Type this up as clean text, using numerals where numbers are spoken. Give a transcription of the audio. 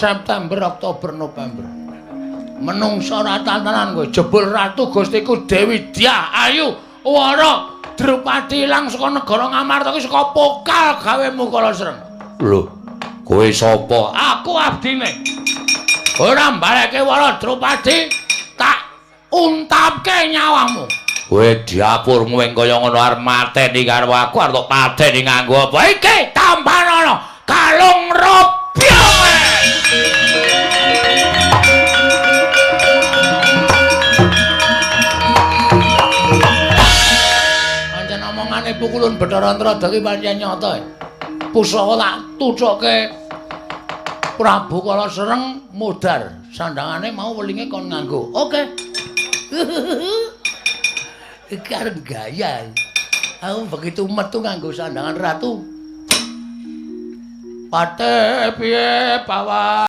September, Oktober, November. Menungsa ora tenan kowe. Jebul Ratu Gustiku Dewi Dyah Ayu Wara Drupadi ilang saka negara Ngamarta iki saka pokal gawemu Kala Sreng. Lho, kowe sapa? Aku abdine. Ora mbaleke Wara Drupadi tak untapke nyawamu. Kowe diapurmu ing kaya ngono arep mateni karo aku arep tok pateni nganggo apa? Iki tampanana kalung robyong. Pancen omongane pukulun Bathara Antrada ki pancen nyata. Pusaka tak tucuke Prabu Kala Sreng modar, sandangane mau welinge kon nganggo. Oke. Iki arep gaya. Aku begitu metu nganggo sandangan ratu. Pate piye bawa